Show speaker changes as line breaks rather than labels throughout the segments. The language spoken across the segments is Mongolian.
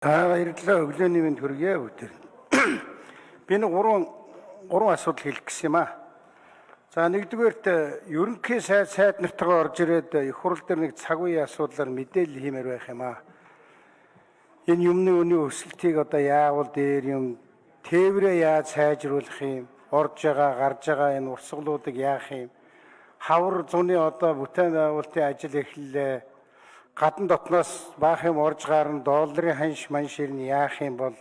За, баярлалаа. Өглөөний мэнд хүргье бүгдээр. Би нэг гурван асуудал хэлэх гэсэн юм аа. За, нэгдүгээрт ерөнхий сайд нартайгаа орж ирээд их хурал дээр нэг цаг үеийн асуудлаар мэдээлэл хиймээр байх юм аа. Энэ юмны үнийн өсөлтийг одоо яавал дээр юм тээврээ яаж сайжруулах юм, орж байгаа, гарч байгаа энэ урсгалуудыг яах юм. Хавар зуны одоо бүтээн байгуулалтын ажил эхэллээ. Гадна дотноос баах юм орж гарна, долларын ханш манш ирнэ, яах юм бол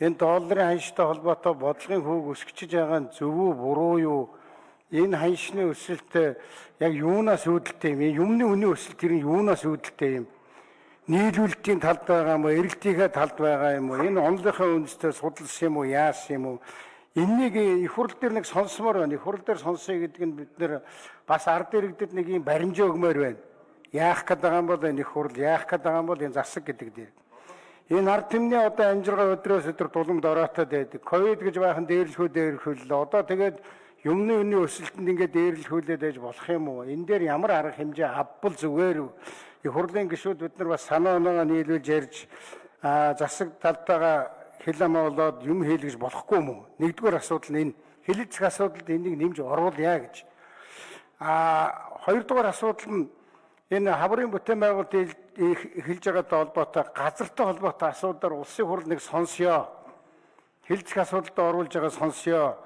энэ долларын ханштай холбоотой бодлогын хүүг өсгөж байгаа нь зөв үү, буруу юу? Энэ ханшны өсөлт яг юунаас үүдэлтэй юм? Юмны үнийн өсөлт тэр нь юунаас үүдэлтэй юм? Нийлүүлэлтийн талд байгаа юм уу, эрэлтийнхээ талд байгаа юм уу? Энэ онолынхаа үндэстэй судалсан юм уу, яасан юм уу? Эннийг их хурл дээр нэг сонсомоор байна. Их хурл дээр сонсъё гэдэг нь бид нэр бас ард иргэдэд нэг юм баримжаа өгмөр байна. Яах гээд байгаа юм бол энэ их хурл, яах гээд байгаа юм бол энэ засаг гэдэг дээр. Энэ ард түмний одоо амжиргаа өдрөөс өдөр дулам дороотой байдаг. Ковид гэж баахан дээрлэхүү. Одоо тэгээд юмны үнийн өсөлтөнд ингээд дээрлэхүүлээд байж болох юм уу? Энэ дээр ямар арга хэмжээ авбал зүгээр вэ? Их хурлын гишүүд бид нар бас санаа оноогоо нийлүүлж ярьж засаг талтайгаа хил амаа болоод юм хийлгэж болохгүй юм уу? Нэгдүгээр асуудал нь энэ. Хэлэлцэх асуудалд энийг нэмж оруулъя гэж. Хоёрдугаар асуудал нь энэ хаврын бүтээн байгуулалт эхэлж байгаатай холбоотой газартай холбоотой асуудлаар улсын хурл нэг сонсъё. Хэлэлцэх асуудалд оруулж байгаа сонсъё.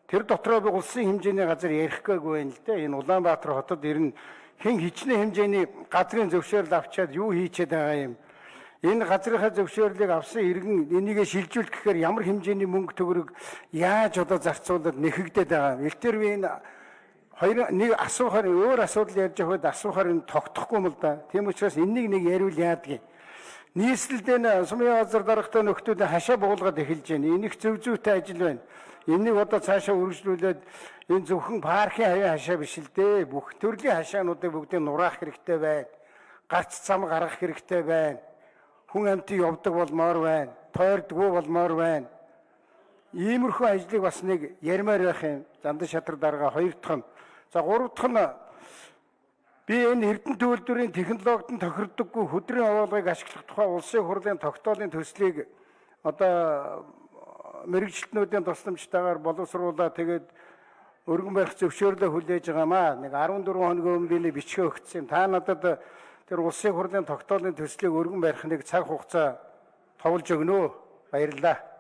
Тэр дотроо би улсын хэмжээний газар ярих гээгүй байна л дээ. Энэ Улаанбаатар хотод ер нь хэн хичнээн хэмжээний газрын зөвшөөрөл авчиад юу хийчихэд байгаа юм? Энэ газрынхаа зөвшөөрлийг авсан иргэн энийгээ шилжүүлэх гэхээр ямар хэмжээний мөнгө төгрөг яаж одоо зарцуулаад нэхэгдээд байгаа юм? Элтер би энэ хоёр нэг асуухаар өөр асуудал ярьж явахад асуухаар энэ тогтохгүй юм л да. Тийм учраас энэнийг нэг яриул яадгийг. Нийслэлдээ нь сумын газар даргатай нөхдүүд хашаа буулгаад эхэлж байна. Энэ их зөв зүйтэй ажил байна. Энийг одоо цаашаа үргэлжлүүлээд энэ зөвхөн паркийн хавийн хашаа биш л дээ. Бүх төрлийн хашаануудыг бүгдийг нураах хэрэгтэй байна. Гарц зам гаргах хэрэгтэй байна. Хүн амьтан явдаг болмоор байна. Тойрдгүү болмоор байна. Иймэрхүү ажлыг бас нэг ярмаар байх юм. Зандан шатар дарга хоёр дахь нь. За, гурав дахь нь би энэ Эрдэнэ төвлөрийн технологид нь тохирдоггүй хөдрийн овоолгыг ашиглах тухай улсын хурлын тогтоолын төслийг одоо мэргэжилтнүүдийн тусламжтайгаар боловсруулаад тэгээд өргөн барих зөвшөөрлөө хүлээж байгаамаа. Нэг 14 хоногийн өмнө би нэг бичгээ өгсөн юм. Та надад тэр улсын хурлын тогтоолын төслийг өргөн барих нэг цаг хугацаа товлж өгнө үү? Баярлалаа.